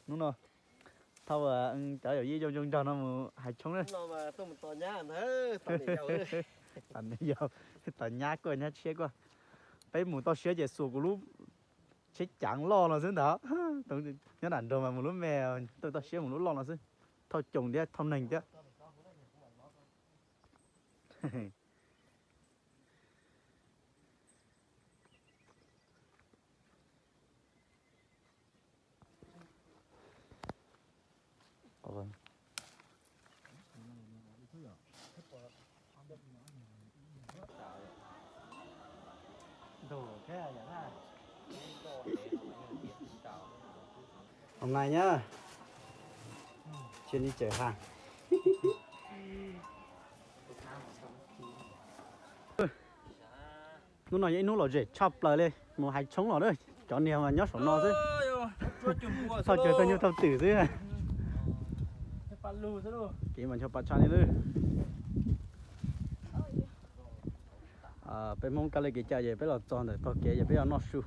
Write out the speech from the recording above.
Hnub no thauj cov yawm yij zoo zoo nraug no mus hais tshoob na. Tom nyab kuj nyab tshiab kuj. Peb mus toj siab ces xuas kuv lub tsheb cav loj no xwb ntag. Nyob nram nroog mas mus lub me, toj siab mus lub loj no xwb. Thauj coos thiab thauj neeg thiab. Ua nais nyab, cia li tsaws ha. Hnub no yog ib hnub lom zem tshaj plaws li, mus hais tshoob los na. Cov niag mas nyob saum no xwb, txhoj caw txog nyuj thauj twm xwb. Kev mas ncho pa tshaj li lawm. Peb Hmoob kab li kev cai ces peb los txog ntawm tog kev ces peb yuav noj su.